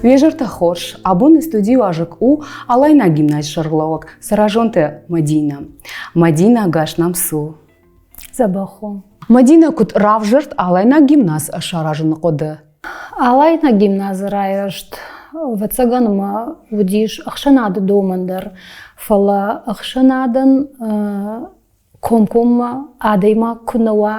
Уе зӕртӕ хорз! Абоны студийы уазӕг у Алайнаг гимназы сӕргълӕууӕг Цӕразонты Мадинӕ. Мадинӕ, ӕгас нӕм цу! Дзӕбӕх у. Мадинӕ, куыд равзӕрд Алайнаг гимназ саразыны хъуыды? Алайнаг гимназы райрӕзт, ӕвӕццӕгӕн ма уыдис ӕхсӕнады домӕн дӕр, фӕлӕ ӕхсӕнадӕн комкоммӕ адӕймаг куы нӕ уа,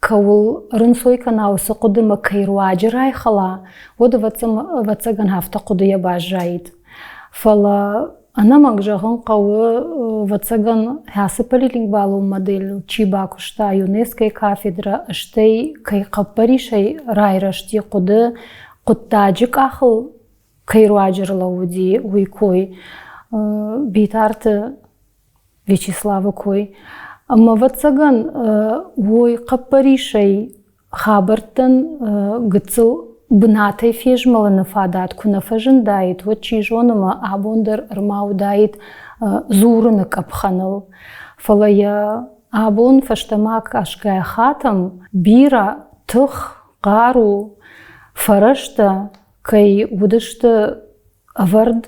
кӕуыл рынцой кӕна, уыцы хъуыдымӕ кӕй руаджы райхӕла, уӕд, ӕвӕццӕгӕн, афтӕ хъуыдыйӕ баззаид. Фӕлӕ ӕнӕмӕнг зӕгъын хъӕуы, ӕвӕццӕгӕн, ацы полилингвалон моделыл чи бакуыста, ЮНЕСКО-йы кафедрӕ, стӕй кӕй хъӕппӕрисӕй райрӕзти хъуыды, хъуыддаджы къахыл кӕй руаджы рлӕууыди, уый кой. Битарты Вячеславы кой. Ӕмӕ, ӕвӕццӕгӕн, уой хъӕппӕрисӕй хабӕрттӕн гыццыл бынатӕй фезмӕлыны фадат куы нӕ фӕзындаид, уӕд, чи зоны, мӕ абон дӕр ӕрма уыдаид дзурыны къӕпхӕныл. Фӕлӕ йӕ абон фӕстӕмӕ кӕсгӕйӕ хатӕм, бирӕ тых, хъару, фӕрӕзтӕ кӕй уыдысты ӕвӕрд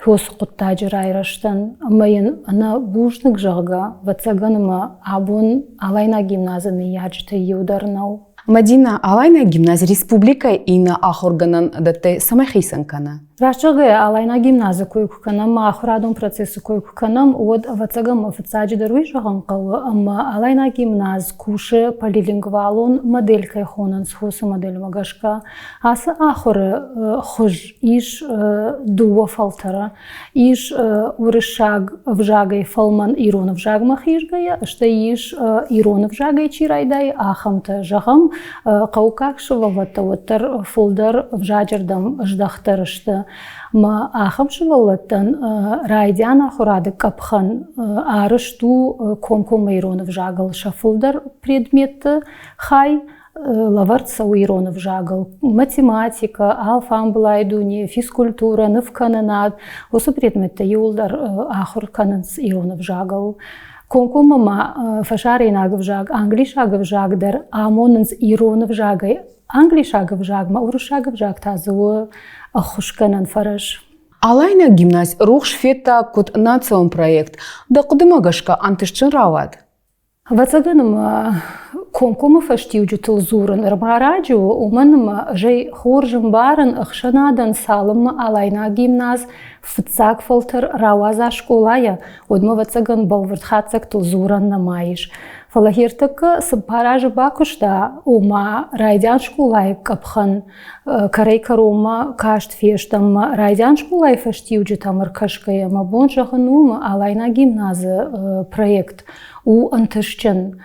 Фосы хъуыддаджы райрӕзтӕн ӕмӕ йын ӕнӕ бузныг, зӕгъгӕ, ӕвӕццӕгӕн ӕмӕ абон Алайнаг гимназы ныййарджытӕй иу дӕр нӕу. Мадинӕ, Алайнаг гимназ республикӕйы иннӕ ахуыргӕнӕн дӕттӕй цӕмӕй хицӕн кӕны? Раст зӕгъгӕйӕ, Алайнаг гимназы кой куы кӕнӕм, ахуырадон процессы кой куы кӕнӕм, уӕд, ӕвӕццӕгӕн, мӕ фыццаджыдӕр уый зӕгъын хъӕуы, ӕмӕ Алайнаг гимназ кусы полилингвалон модель кӕй хонынц, уыцы модельмӕ гӕсгӕ. Ацы ахуыры хуыз ис дыууӕ фӕлтӕры. Ис уырыссаг ӕвзагӕй фӕлмӕн ирон ӕвзагмӕ хизгӕйӕ, стӕй ис ирон ӕвзагӕй чи райдайы, ахӕмтӕ. Зӕгъӕм, хъӕуккаг сывӕллӕттӕ уӕддӕр фылдӕр ӕвзаджырдӕм здӕхтдӕр сты. Мӕ ахӕм сывӕллӕттӕн райдиан ахуырады къӕпхӕн арӕзт у комкоммӕ ирон ӕвзагыл сӕ фылдӕр предметты хай лӕвӕрд цӕуы ирон ӕвзагыл. Математикӕ, алфамбылай дуне, физкультурӕ, нывкӕнынад, уыцы предметтӕ иууылдӕр ахуыр кӕнынц ирон ӕвзагыл. Комкоммӕ ма фӕсарӕйнаг ӕвзаг, англисаг ӕвзаг дӕр амонынц ирон ӕвзагӕй. Англисаг ӕвзагмӕ уырыссаг ӕвзаг та дзы у ӕххуысгӕнӕн фӕрӕз. Алайнаг гимназ рухс федта куыд национ проект. Дӕ хъуыдымӕ гӕсгӕ ӕнтыстджын рауад? Ӕвӕццӕгӕн ӕмӕ комкоммӕ фӕстиуджытыл дзурын ӕрмӕраджы у, уымӕн ӕмӕ ӕз ӕй хорз ӕмбарын, ӕхсӕнадӕн цалынмӕ Алайнаг гимназ фыццаг фӕлтӕр рауадза скъолайӕ, уӕдмӕ, ӕвӕццӕгӕн, бӕлвырд хатдзӕгтыл дзурӕн нӕма ис. Фӕлӕ ӕртӕккӕ цыппар азы бакуыста, ома райдиан скъолайы къӕпхӕн кӕрӕй-кӕронмӕ каст фестӕм мӕ райдиан скъолайы фӕстиуджытӕм ӕркӕсгӕйӕ мӕ бон зӕгъын у, мӕ Алайнаг гимназы проект у ӕнтыстджын.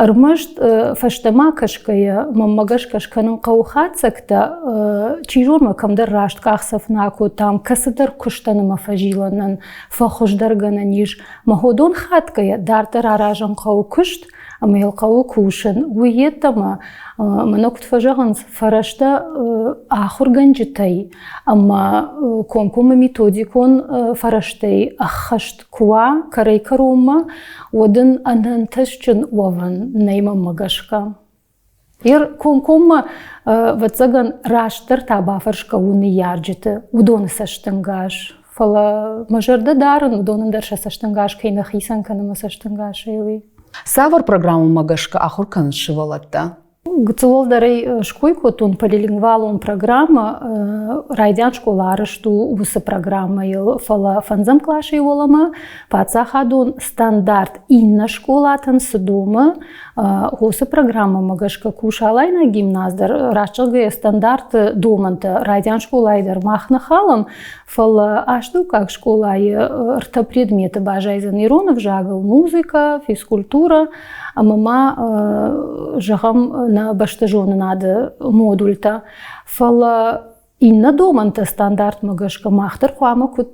Ӕрмӕст фӕстӕмӕ кӕсгӕйӕ, мӕнмӕ гӕсгӕ скӕнын хъӕуы хатдзӕгтӕ, чи зоны, кӕмдӕр раст къахдзӕф нӕ акодтам, кӕцыдӕр куыстӕн ӕмӕ фӕзилӕнӕн фӕхуыздӕргӕнӕн ис. Мӕ ходон хатгӕйӕ дарддӕр аразын хъӕуы куыст, ӕмӕ йыл хъӕуы кусын. Уый йеддӕмӕ, мӕнӕ куыд фӕзӕгъынц, фӕрӕзтӕ ахуыргӕнджытӕй ӕмӕ комкоммӕ методикон фӕрӕзтӕй ӕххӕст куы уа кӕрӕй-кӕронмӕ, уӕд ын ӕнӕнтыстджын уӕвӕн нӕй мӕнмӕ гӕсгӕ. Ер комкоммӕ, ӕвӕццӕгӕн, растдӕр та бафӕрсгӕ у ныййарджыты, уыдоны цӕстӕнгас. Фӕлӕ мӕ зӕрдӕ дарын, уыдонӕн дӕр сӕ цӕстӕнгас кӕй нӕ хицӕн кӕны мӕ цӕстӕнгасӕй, уый. Цавӕр программӕмӕ гӕсгӕ ахуыр кӕнынц сывӕллӕттӕ? Гыццыл уӕлдӕрӕй ской кодтон полилингвалон программӕ. Райдиан скъола арӕзт у уыцы программӕйыл, фӕлӕ фӕндзӕм къласӕй уӕлӕмӕ паддзахадон стандарт иннӕ скъолатӕн цы домы, уыцы программӕмӕ гӕсгӕ кусы Алайнаг гимназ дӕр. Раст зӕгъгӕйӕ, стандарты домӕнтӕ райдиан скъолайы дӕр мах нӕ халӕм, фӕлӕ астӕуккаг скъолайы ӕртӕ предметы баззайдзӕн ирон ӕвзагыл: музыкӕ, физкультурӕ ӕмӕ ма, зӕгъӕм, нӕ бӕстӕзонынады модультӕ. Фӕлӕ иннӕ домӕнтӕ стандартмӕ гӕсгӕ мах дӕр хъуамӕ куыд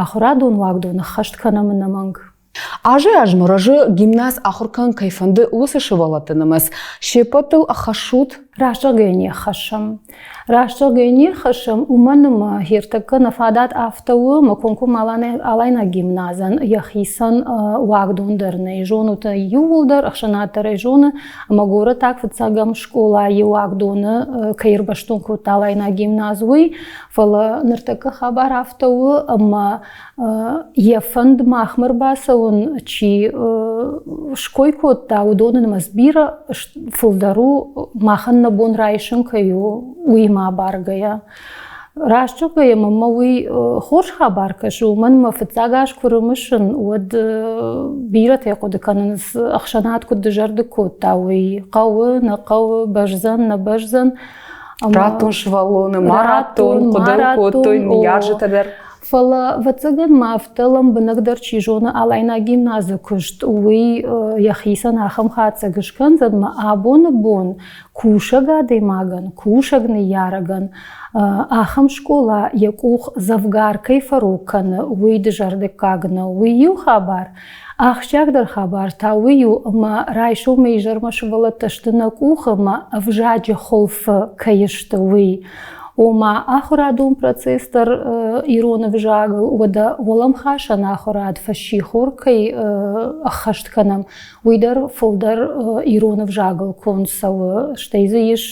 ахуырадон уагдон ӕххӕст кӕнӕм ӕнӕмӕнг. Азӕй-азмӕ рӕзы гимназ ахуыр кӕнын кӕй фӕнды, уыцы сывӕллӕтты нымӕц. Се ппӕтыл ӕххӕссут? Раст зӕгъгӕйӕ не ххӕссӕм. Раст зӕгъгӕйӕ не ххӕссӕм, уымӕн ӕмӕ хертӕккӕ нӕ фадат афтӕ у, ӕмӕ комкоммӕ Алайнаг гимназӕн йӕхицӕн уагдон дӕр нӕй. Зонут ӕй иууылдӕр, ӕхсӕнад дӕр ӕй зоны, ӕмӕ горӕтаг фыццӕгӕм скъолайы уагдоны кӕй ӕрбӕстон кодта Алайнаг гимназ, уый. Фӕлӕ ныртӕккӕ хабар афтӕ у, ӕмӕ йӕ фӕнд махмӕ рбацӕуын чи ской кодта, уыдоны нымӕц бирӕ фылдӕр у, махӕн нӕ бон райсын кӕй у, уыимӕ абаргӕйӕ. Раст зӕгъгӕйӕ мӕнмӕ уый хорз хабар кӕсы, уымӕн мӕ фыццаг аз куы рымысын, уӕд бирӕтӕ хъуыды кӕнынц, ӕхсӕнад куыд дызӕрдыг кодта, уый хъӕуы, нӕ хъӕуы, бӕздзӕн, нӕ бӕздзӕн. Радтон сывӕллоны, ма радтон, хъуыды кодтой ныййарджытӕ дӕр. Фӕлӕ, ӕвӕццӕгӕн ма афтӕ лӕмбынӕгдӕр чи зоны Алайнаг гимназы куыст, уый йӕхицӕн ахӕм хатдзӕг скӕндзӕн, мӕ абоны бон кусӕг адӕймагӕн, кусӕг ныййарӕгӕн ахӕм скъола йӕ къух дзӕвгар кӕй фӕрог кӕны, уый дызӕрдыггаг нӕу. Уый иу хабар. Ахсджиагдӕр хабар та уый у, ӕмӕ райсомӕй изӕрмӕ сывӕллӕттӕ сты нӕ къухы ӕмӕ ӕвзаджы хуылфы кӕй сты, уый. Ома ахуырадон процесс дӕр ирон ӕвзагыл, уӕдӕ уӕлӕмхасӕн ахуырад фӕссихор кӕй ӕххӕст кӕнӕм, уый дӕр фылдӕр ирон ӕвзагыл конд цӕуы. Стӕй дзы ис,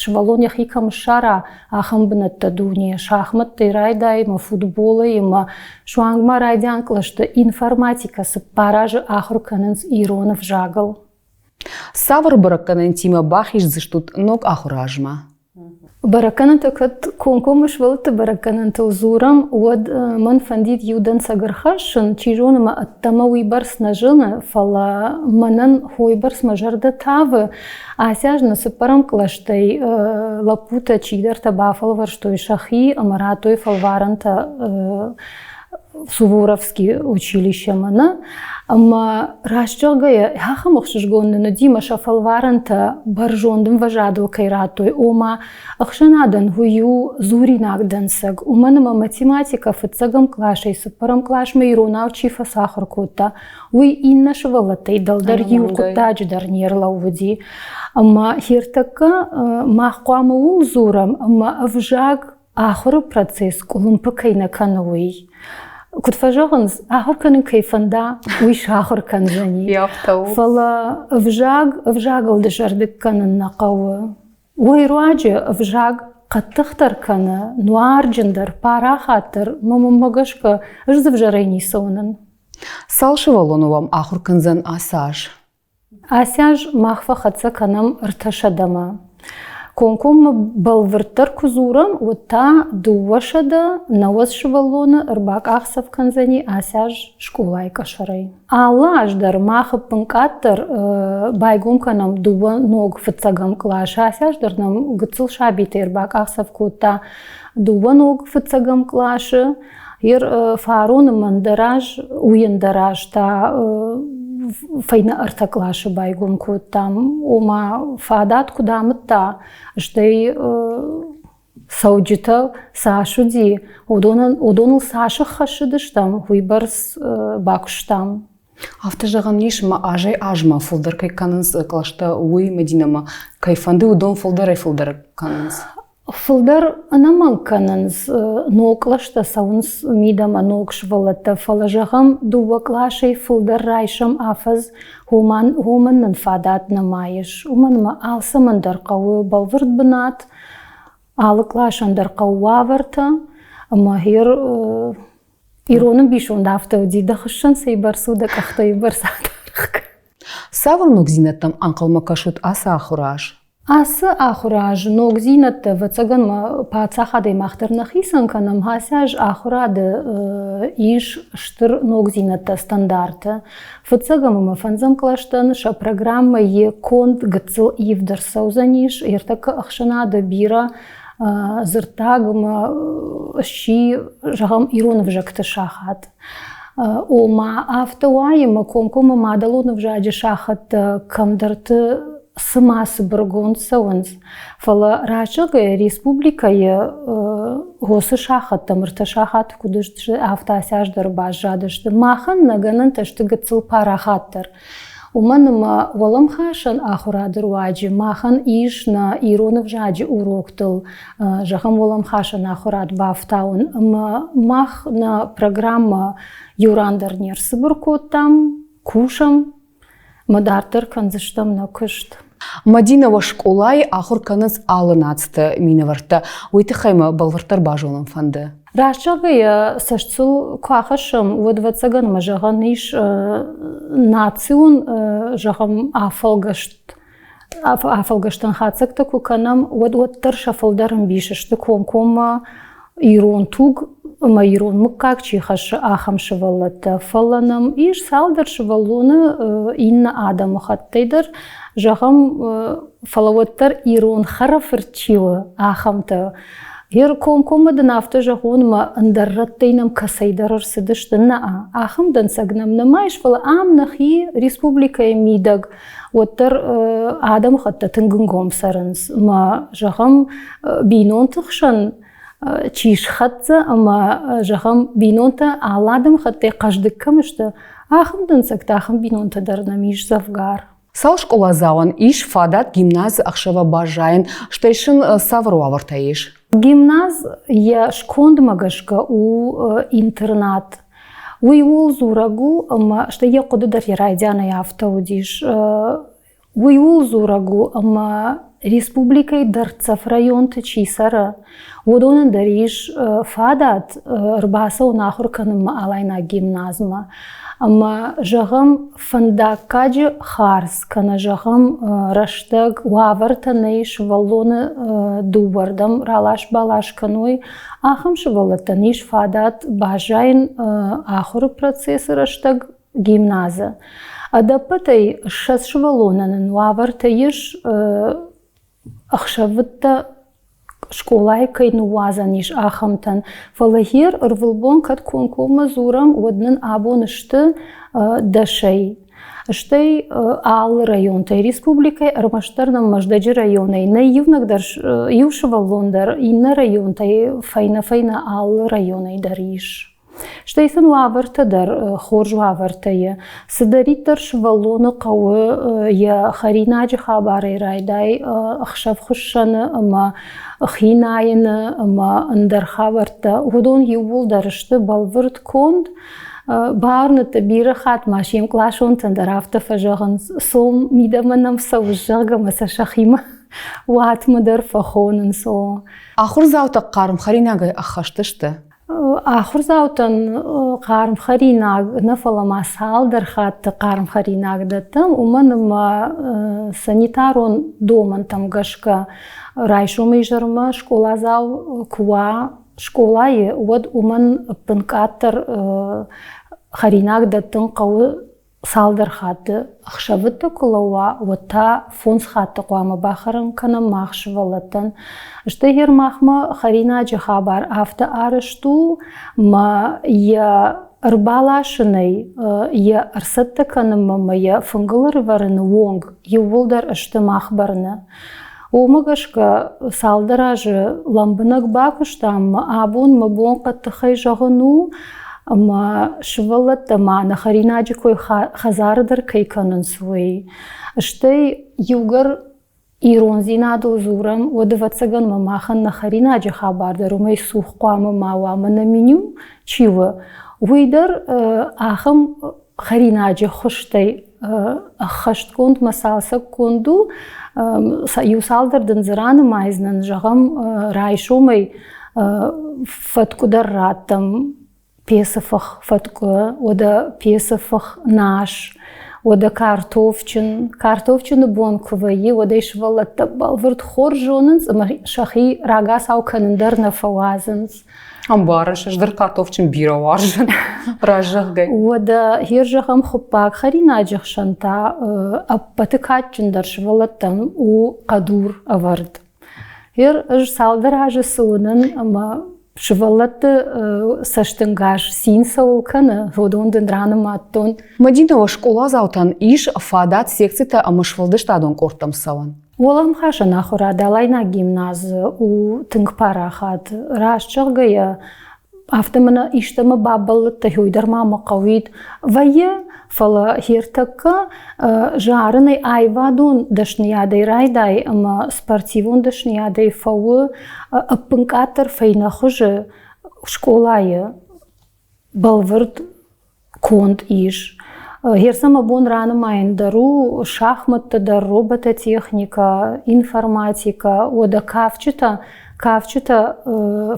сывӕллон йӕхи кӕм ссара, ахӕм бынӕттӕ дуне. Шахмӕттӕй райдай ӕмӕ футболӕй ӕмӕ суанг ма райдиан кълӕсты информатикӕ 4 азы ахуыр кӕнынц ирон ӕвзагыл. Цавӕр бӕрӕггӕнӕнтимӕ бахиздзыстут ног ахуыры азмӕ? Бӕрӕггӕнӕнтӕ кӕд комкоммӕ сывӕллӕтты бӕрӕггӕнӕнтыл дзурӕм, уӕд мӕн фӕндид иу дӕнцӕг ӕрхӕссын. Чи зоны мӕ ӕддӕмӕ уыйбӕрц нӕ зыны, фӕлӕ мӕнӕн уыйбӕрц мӕ зӕрдӕ тавы. Ацы аз нӕ цыппӕрӕм кълӕстӕй лӕппутӕ чидӕртӕ бафӕлвӕрстой сӕхи ӕмӕ радтой фӕлварӕнтӕ Суворовский училищемӕ нӕ. Ӕмӕ раст зӕгъгӕйӕ, ахӕм ӕхсызгон нын уыди, мӕ сӕ фӕлварӕнтӕ бӕрзонд ӕмвӕзадыл кӕй радтой, ома ӕхсӕнадӕн уый у дзуринаг дӕнцӕг, уымӕн ӕмӕ математикӕ фыццӕгӕм къласӕй цыппӕрӕм къласмӕ иронау чи фӕцахуыр кодта, уый иннӕ сывӕллӕттӕй дӕлдӕр иу хъуыддаджы дӕр не рлӕууыди. Ӕмӕ хертӕккӕ мах хъуамӕ ууыл дзурӕм, ӕмӕ ӕвзаг ахуыры процесс къуылымпы кӕй нӕ кӕны, уый. Куыд фӕзӕгъынц, ахуыр кӕнын кӕй фӕнда, уый сахуыр кӕндзӕни. Фӕлӕ ӕвзаг ӕвзагыл дызӕрдыг кӕнын нӕ хъӕуы. Уый руаджы ӕвзаг хъӕддыхдӕр кӕны, нуарджындӕр, парахатдӕр, мӕнмӕ гӕсгӕ, ӕз дзы ӕвзӕрӕй ницы уынын. Цал сывӕллоны уӕм ахуыр кӕндзӕн ацы аз? Ацы аз мах фӕхӕццӕ кӕнӕм 300-мӕ. Комкоммӕ бӕлвырддӕр куы дзурӕм, уӕд та 290 сывӕллоны ӕрбакъахдзӕф кӕндзӕни ацы аз скъолайы къӕсӕрӕй. Алы аз дӕр мах ӕппынкъаддӕр байгом кӕнӕм дыууӕ ног фыццӕгӕм къласы. Ацы аз дӕр нӕм гыццыл сабитӕ ӕрбакъахдзӕф кодта дыууӕ ног фыццӕгӕм къласы. Ер фароны мӕн дӕр аз, уый ӕндӕр аз та фӕйнӕ ӕртӕ къласы байгом кодтам. Ома фадат куыд амыдта, стӕй цӕуджытӕ цас уыди, уыдоныл цас ӕххӕссыдыстӕм, уыйбӕрц бакуыстам. Афтӕ зӕгъӕн ис, ӕмӕ азӕй-азмӕ фылдӕр кӕй кӕнынц кълӕстӕ, уый Мӕдинӕмӕ кӕй фӕнды, уыдон фылдӕрӕй-фылдӕр кӕнынц. Фылдӕр ӕнӕмӕнг кӕнынц, ног кълӕстӕ цӕуынц мидӕмӕ ног сывӕллӕттӕ, фӕлӕ зӕгъӕм, дыууӕ къласӕй фылдӕр райсӕм афӕдз, уымӕн нын фадат нӕма ис. Уымӕн ӕмӕ алцӕмӕн дӕр хъӕуы бӕлвырд бынат, алы къласӕн дӕр хъӕуы уавӕртӕ, ӕмӕ гъер ирон ӕмбисонд афтӕ уыди, дӕ хыссӕн цӕйбӕрц у, дӕ къӕхтӕй бӕрц адаргъ кӕн. Цавӕр ногдзинӕдтӕм ӕнхъӕлмӕ кӕсут ацы ахуыры аз? Ацы ахуыры аз ногдзинӕдтӕ, ӕвӕццӕгӕн ма паддзахадӕй мах дӕр нӕ хицӕн кӕнӕм. Ацы аз ахуырады ис стыр ногдзинӕдтӕ стандарты. Фыццӕгӕм ӕмӕ фӕндзӕм кълӕстӕн сӕ программӕйы конд гыццыл ивд ӕрцӕудзӕнис. Ӕртӕккӕ ӕхсӕнады бирӕ дзырддаг ӕмӕ сси, зӕгъӕм, ирон ӕвзӕгты сахат. Ома афтӕ уайы, ӕмӕ комкоммӕ мадӕлон ӕвзаджы сахӕттӕ кӕмдӕрты цыма цыбыргонд цӕуынц, фӕлӕ раззагӕй республикӕйы уыцы сахӕттӕ ӕртӕ сахаты куыд сты, афтӕ ацы аз дӕр баззадысты. Махӕн нӕ гӕнӕнтӕ сты гыццыл парахатдӕр. Уымӕн ӕмӕ уӕлӕмхасӕн ахуырады руаджы махӕн ис нӕ ирон ӕвзаджы уроктыл, зӕгъӕм, уӕлӕмхасӕн ахуырад бафтауын. Ӕмӕ мах нӕ программӕ иу ран дӕр не рцыбыр кодтам, кусӕм ӕмӕ дарддӕр кӕндзыстӕм нӕ куыст. Мадинӕ уӕ скъолайы ахуыр кӕнынц алы нациты минӕвӕрттӕ. Уый тыххӕй мӕ бӕлвырддӕр базонын фӕнды. Раст зӕгъгӕйӕ, цӕстыл куы ахӕссӕм, уӕд, ӕвӕццӕгӕн, мӕ зӕгъӕн ис национ, зӕгъӕм, афӕлгӕст афӕлгӕстӕн хатдзӕгтӕ куы кӕнӕм, уӕд уӕддӕр сӕ фылдӕр ӕмбис сты комкоммӕ ирон туг ӕмӕ ирон мыггаг чи хӕссы, ахӕм сывӕллӕттӕ. Фӕлӕ нӕм ис цалдӕр сывӕллоны иннӕ адӕмыхаттӕй дӕр, зӕгъӕм, фӕлӕ уӕддӕр ирон хӕрӕфырт чи у, ахӕмтӕ. Йе комкоммӕ дын афтӕ зӕгъон, мӕ ӕндӕр рӕттӕй нӕм кӕцӕйдӕр ӕрцыдысты. Нӕ, ахӕм дӕнцӕг нӕм нӕма ис, фӕлӕ ам нӕхи республикӕйы мидӕг уӕддӕр адӕмыхӕттӕ тынг ӕнгом цӕрынц. Мӕ, зӕгъӕм, бинонты хсӕн чи схӕццӕ ӕмӕ, зӕгъӕм, бинонтӕ алы адӕмыхаттӕй хъӕздыг кӕм сты, ахӕм дӕнцӕгтӕ, ахӕм бинонтӕ дӕр нӕм ис дзӕвгар. Цал скъоладзауӕн ис фадат гимназы ӕхсӕвы баззайын, стӕй сын цавӕр уавӕртӕ ис? Гимназ йӕ скондмӕ гӕсгӕ у интернат. Уый ууыл дзурӕг у, ӕмӕ стӕй йӕ хъуыды дӕр йӕ райдианӕй афтӕ уыдис. Уый ууыл дзурӕг у, ӕмӕ республикӕйы дӕрддзӕф районты чи цӕры, уыдонӕн дӕр ис фадат ӕрбацӕуын ахуыр кӕнынмӕ Алайнаг гимназмӕ. Ӕмӕ, зӕгъӕм, фӕндаггаджы хардз кӕнӕ, зӕгъӕм, рӕстӕг, уавӕртӕ нӕй сывӕллоны дыууӕрдӕм ралас-балас кӕной, ахӕм сывӕллӕттӕн ис фадат баззайын ахуыры процессы рӕстӕг гимназы. Ӕдӕппӕтӕй 20 сывӕллонӕн ын уавӕртӕ ис ӕхсӕвыдтӕ скъолайы кӕй ныууадзӕн ис, ахӕмтӕн. Фӕлӕ гъер ӕрвылбон кӕд комкоммӕ дзурӕм, уӕд нын абон сты дӕсӕй. Стӕй алы районтӕй республикӕйы, ӕрмӕстдӕр нӕм Мӕздӕджы районӕй нӕй иунӕг дӕр иу сывӕллон дӕр, иннӕ районтӕй фӕйнӕ-фӕйнӕ алы районӕй дӕр ис. Стӕй сын уавӕртӕ дӕр хорз уавӕртӕ и. Цыдӕриддӕр сывӕллоны хъӕуы йӕ хӕринаджы хабарӕй райдай ӕхсӕвхуыссӕны ӕмӕ хинайыны ӕмӕ ӕндӕр хабӕрттӕ, уыдон иууылдӕр сты бӕлвырд конд. Бауырныдта, бирӕ хатт ма се мкъласонтӕн дӕр афтӕ фӕзӕгъынц, цом мидӕмӕ нӕм цӕуыс, зӕгъгӕ, ӕмӕ сӕ сӕхимӕ уатмӕ дӕр фӕхонынц. О. Ахуырдзаутӕ хъарм хӕринагӕй ӕххӕст сты? Ахуырдзаутӕн хъарм хӕринаг нӕ, фӕлӕ ма цалдӕр хатты хъарм хӕринаг дӕттӕм, уымӕн ӕмӕ санитарон домӕнтӕм гӕсгӕ райсомы изӕрмӕ скъоладзау куы уа скъолайы, уӕд уымӕн ӕппынкъаддӕр хӕринаг дӕттын хъӕуы цалдӕр хатты ӕхсӕвыдты куы лӕууа, уӕд та фондз хатты хъуамӕ бахӕрын кӕнӕм мах сывӕллӕттӕн. Стӕй гъер махмӕ хӕринаджы хабар афтӕ арӕзт у, мӕ йӕ ӕрбаласынӕй, йӕ ӕрцӕттӕ кӕнынмӕ мӕ йӕ фынгыл ӕрывӕрыны онг иууылдӕр сты мах бӕрны. Уымӕ гӕсгӕ цалдӕр азы лӕмбынӕг бакуыстам ӕмӕ абон мӕ бон хъӕддыхӕй зӕгъын у, ӕмӕ сывӕллӕттӕ ма нӕ хӕринаджы кой хӕдзары дӕр кӕй кӕнынц, уый. Стӕй иугӕр ирондзинадыл дзурӕм, уӕд ӕвӕццӕгӕн мӕ махӕн нӕ хӕринаджы хабар дӕр уымӕй цух хъуамӕ ма уа, мӕнӕ меню чи у, уый дӕр ахӕм хӕринаджы хуызтӕй ӕххӕстгонд мӕ цалцӕггонд у. Иу цалдӕр дын дзы ранымайдзынӕн, зӕгъӕм, райсомӕй фӕткъуы дӕр раттӕм, пецы фых фӕткъуы, уӕдӕ пецы фых нас, уӕдӕ картофджын. Картофджыны бон куы вӕййы, уӕд ӕй сывӕллӕттӕ бӕлвырд хорз зонынц ӕмӕ сӕхи рагацау кӕнын дӕр нӕ фӕуадзынц. Ӕмбарыс, ӕз дӕр картофджын бирӕ уарзын, разӕгъгӕ. Уӕдӕ хир зӕгъӕм хуыппаг хӕринаджы хсӕн та ӕппӕты кадджындӕр сывӕллӕттӕн у хъӕдур ӕвӕрд. Гъер ӕз цалдӕр азы цы уынын ӕмӕ сывӕллӕтты цӕстӕнгас цин цӕуыл кӕны, уыдон дын ранымадтон. Мадинӕ, скъоладзаутӕн ис фадат секцитӕ ӕмӕ сфӕлдыстадон къордтӕм цӕуын? Уӕлӕмхасӕн ахуырад Алайнаг гимназы у тынг парахат. Раст зӕгъгӕйӕ, Афтӕ мӕнӕ истӕмӕ бабӕллыдтӕ, уый дӕр ма мӕ хъӕуид. Вӕййы, фӕлӕ хертӕккӕ зарынӕй аивадон дӕсныйадӕй райдай ӕмӕ спортивон дӕсныйадӕй фӕуы ӕппынкъаддӕр фӕйнӕхуызы скъолайы бӕлвырд конд ис. Герцӕмӕ бон ранымайын дӕр у шахмӕттӕ дӕр, робототехникӕ, информатикӕ, уӕдӕ кафджытӕ Кафджытӕ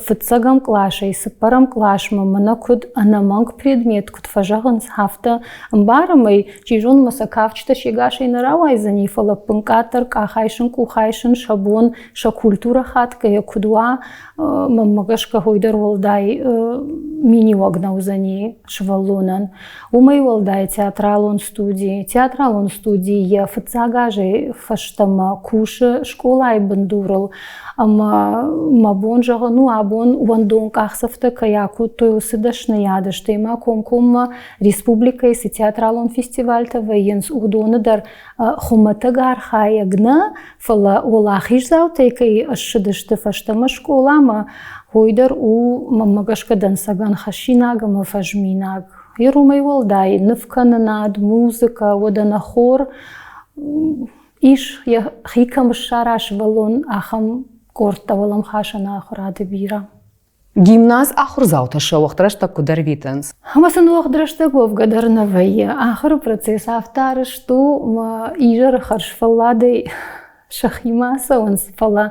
фыццӕгӕм къласӕй цыппӕрӕм къласмӕ мӕнӕ куыд ӕнӕмӕнг предмет куыд фӕзӕгъынц, афтӕ ӕмбарӕм ӕй, чи зоны ма сӕ кафджытӕ се гасӕй нӕ рауайдзӕни, фӕлӕ ӕппынкъаддӕр къахайсын, къухайсын сӕ бон, сӕ культурӕ хатгӕйӕ куыд уа, мӕнмӕ гӕсгӕ уый дӕр уӕлдай миниуӕг нӕ уыдзӕни сывӕллонӕн. Уымӕй уӕлдай театралон студи. Театралон студи йӕ фыццаг азӕй фӕстӕмӕ кусы скъолайы бындурыл ӕмӕ мӕ бон зӕгъын у, абон уӕндон къахдзӕфтӕ кӕй акодтой уыцы дӕсныйады, стӕй ма комкоммӕ республикӕйы цы театралон фестивальтӕ вӕййынц, уыдоны дӕр хуымӕтӕг архайӕг нӕ, фӕлӕ уӕлахиздзаутӕй кӕй ссыдысты фӕстӕмӕ скъоламӕ, уый дӕр у, мӕнмӕ гӕсгӕ, дӕнцӕгӕн хӕссинаг ӕмӕ фӕзминаг. Ир уымӕй уӕлдай нывкӕнынад, музыкӕ, уӕдӕ нӕ хор ис, йӕхи кӕм ссара сывӕллон, ахӕм къордтӕ уӕлӕмхасӕн ахуырады бирӕ. Гимназ ахуырдзаутӕ сӕ уӕгъд рӕстӕг куыд ӕрвитынц? Ӕмӕ сын уӕгъд рӕстӕг уӕвгӕ дӕр нӕ вӕййы. Ахуыры процесс афтӕ арӕзт у, ӕмӕ изӕры хӕрзфӕлладӕй сӕхимӕ ацӕуынц, фӕлӕ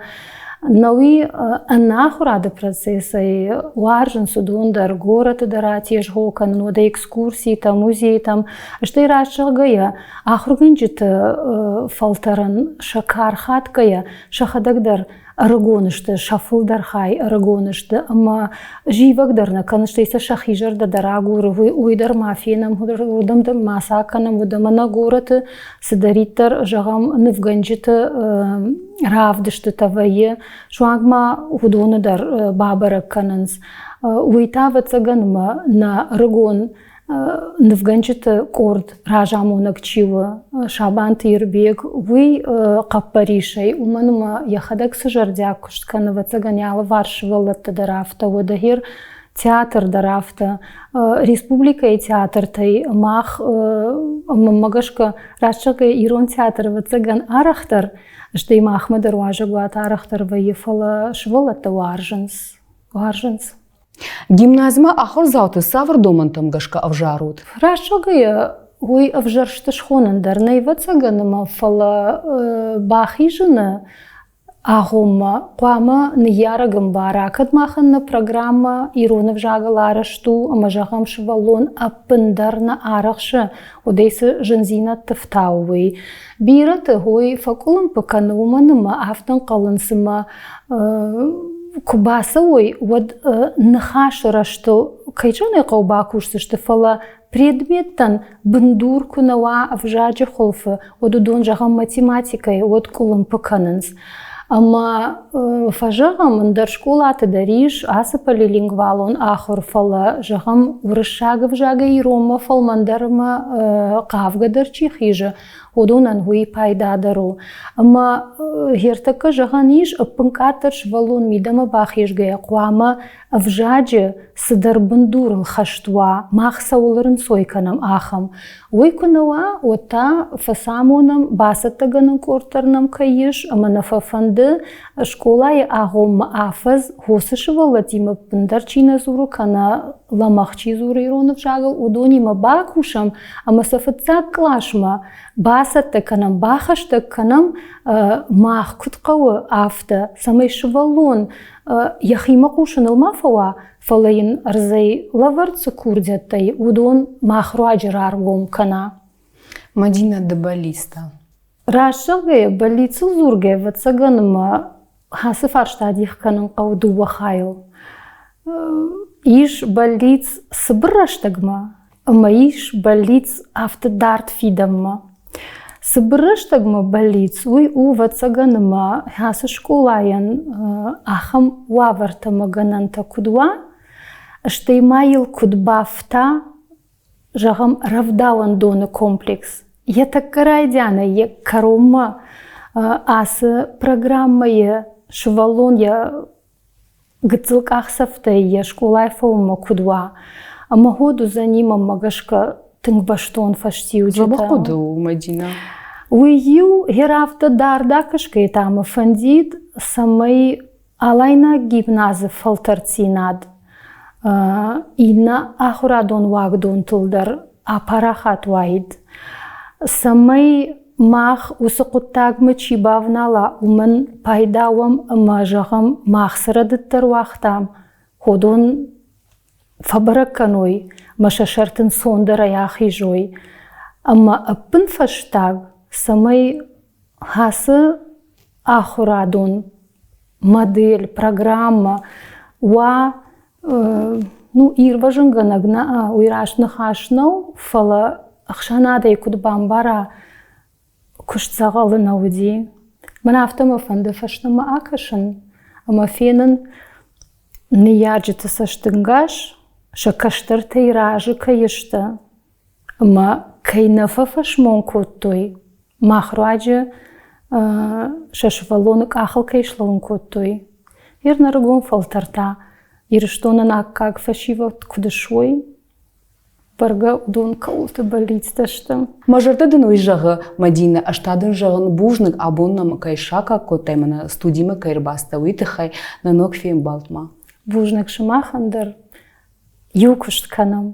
науи ӕнахуырады процессӕй уарзынц уыдон дӕр горӕты дӕр атезгъо кӕнын, уӕдӕ экскурситӕ, музейтӕм, стӕй раст зӕгъгӕйӕ, ахуыргӕнджыты фӕлтӕрӕн сӕ кар хатгӕйӕ сӕхӕдӕг дӕр ӕрыгон сты, сӕ фылдӕр хай ӕрыгон сты ӕмӕ зивӕг дӕр нӕ кӕны, стӕй сӕ сӕхи зӕрдӕ дӕр агуры, уый дӕр ма фенӕм, уырдӕм дӕр ма сӕ акӕнӕм, уӕдӕ мӕнӕ горӕты цыдӕриддӕр, зӕгъӕм, нывгӕнджыты равдыстытӕ вӕййы, суанг ма уыдоны дӕр бабӕрӕг кӕнынц. Уый та, ӕвӕццӕгӕн, мӕ нӕ ӕрыгон нывгӕнджыты къорд разамонӕг чи у, Сабанты Ирбег, уый хъӕппӕрисӕй, уымӕн ӕмӕ йӕхӕдӕг цы зӕрдиаг куыст кӕны, ӕвӕццӕгӕн, йӕ алыварс сывӕллӕттӕ дӕр афтӕ, уӕдӕ гъер театр дӕр афтӕ. Республикӕйы театртӕй мах, мӕнмӕ гӕсгӕ, раст зӕгъгӕйӕ, ирон театр, ӕвӕццӕгӕн, арӕхдӕр, стӕй махмӕ дӕр уазӕгуат арӕхдӕр вӕййы, фӕлӕ сывӕллӕттӕ уарзынц, уарзынц. Гимназмӕ ахуырдзауты цавӕр домӕнтӕм гӕсгӕ ӕвзарут? Раст зӕгъгӕйӕ, уый ӕвзӕрсты схонӕн дӕр нӕй ӕвӕццӕгӕн ӕмӕ, фӕлӕ бахизыны агъоммӕ хъуамӕ ныййарӕг ӕмбара, кӕд махӕн нӕ программӕ ирон ӕвзагыл арӕзт у ӕмӕ, зӕгъӕм, сывӕллон ӕппындӕр нӕ арӕхсы, уӕдӕй цы зындзинӕдты фтауы, уый. Бирӕты уый фӕкъуылымпы кӕны, уымӕн ӕмӕ афтӕ ӕнхъӕлынц, ӕмӕ куы бацӕуой, уӕд ныхасы рӕзтыл кӕй зӕгъын ӕй хъӕуы бакусдзысты, фӕлӕ предметтӕн бындур куы нӕ уа ӕвзаджы хуылфы, уӕд уыдон, зӕгъӕм, математикӕйы уӕд къуылымпы кӕнынц. Ӕмӕ фӕзӕгъӕм, ӕндӕр скъолаты дӕр ис ацы полилингвалон ахуыр, фӕлӕ, зӕгъӕм, уырыссаг ӕвзагӕй иронмӕ фӕлмӕндӕр ӕмӕ хъавгӕ дӕр чи хизы, уыдонӕн уый пайдадӕр у. Ӕмӕ ӕртӕккӕ зӕгъӕн ис, ӕппынкъаддӕр сывӕллон мидӕмӕ бахизгӕйӕ хъуамӕ ӕвзаджы цыдӕр бындурыл хӕст уа, мах цӕуыл ӕрынцой кӕнӕм, ахӕм. Уый куы нӕ уа, уӕд та фӕцамонӕм, бацӕттӕгӕнӕн къорд дӕр нӕм кӕй ис, ӕмӕ нӕ фӕфӕнды скъолайы агъоммӕ афӕдз хосы сывӕллӕттимӕ ӕппындӕр чи нӕ дзуры кӕнӕ лӕмӕгъ чи дзуры ирон ӕвзагыл, уыдонимӕ бакусӕм ӕмӕ сӕ фыццаг къласмӕ бацӕттӕ кӕнӕм, бахӕстӕг кӕнӕм, мах куыд хъӕуы, афтӕ, цӕмӕй сывӕллон йӕхимӕ хъусыныл ма фӕуа, фӕлӕ йын ӕрдзӕй лӕвӕрд цы курдиӕттӕ и, уыдон мах руаджы раргом кӕна. Мадина, ды бӕллицтӕ? Раст зӕгъгӕйӕ, бӕллицыл дзургӕ, ӕвӕццӕгӕн, мӕ ацы фарста адих кӕнын хъӕуы дыууӕ хайыл. Ис бӕллиц цыбыр рӕстӕгмӕ ӕмӕ ис бӕллиц афтӕ дард фидӕнмӕ. Цыбыр рӕстӕгмӕ бӕллиц уый у, ӕвӕццӕгӕн, ӕмӕ ацы скъолайӕн ахӕм уавӕртӕ ӕмӕ гӕнӕнтӕ куыд уа, стӕй ма йыл куыд бафта, зӕгъӕм, рӕвдауӕндоны комплекс. Йӕ тӕккӕ райдианӕй йӕ кӕронмӕ ацы программӕйы сывӕллон йӕ Гыццыл къахдзӕфтӕй йӕ скъолайы фӕуынмӕ куыд уа, ӕмӕ ход уыдзӕни мӕнмӕ гӕсгӕ тынг бӕстон фӕстиуджытӕ. Дзӕбӕх хъуыды у, Мадинӕ. Уый-иу гъер афтӕ дард акӕсгӕйӕ та мӕ фӕндид, цӕмӕй Алайнаг гимназы фӕлтӕрддзинад иннӕ ахуырадон уагдонтыл дӕр апарахат уаид, цӕмӕй мах уыцы хъуыддагмӕ чи бавнала, уымӕн пайда уӕм ӕмӕ, зӕгъӕм, мах цы рӕдыдтӕ руагътам, уыдон фӕбӕрӕг кӕной ӕмӕ сӕ сӕрты ӕнцондӕрӕй ахизой. Ӕмӕ ӕппынфӕстаг, цӕмӕй ацы ахуырадон модель, программӕ уа ну, ирвӕзынгӕнӕг нӕ, уый раст ныхас нӕу, фӕлӕ ӕхсӕнадӕй куыд бамбара, куыст дзӕгъӕлы нӕ уыди. Мӕн афтӕ мӕ фӕнды фӕстӕмӕ акӕсын ӕмӕ фенын ныййарджыты цӕстӕнгас, сӕ кӕстӕртӕй разы кӕй сты ӕмӕ кӕй нӕ фӕфӕсмон кодтой, мах руаджы сӕ сывӕллоны къахыл кӕй слӕууын кодтой. Йе рнӕрыгон фӕлтӕртӕ Ирыстонӕн аккаг фӕсивӕд куыд суой, бӕргӕ уыдон кӕуылты бӕллицтӕ сты. Мӕ зӕрдӕ дын уый зӕгъы, Мадинӕ, ӕз та дын зӕгъын бузныг, абон нӕм кӕй саккаг кодтай, мӕнӕ студимӕ кӕй ӕрбацыдтӕ, уый тыххӕй нӕ ног фембӕлдмӕ. Бузныг сымахӕн дӕр. Иу куыст кӕнӕм.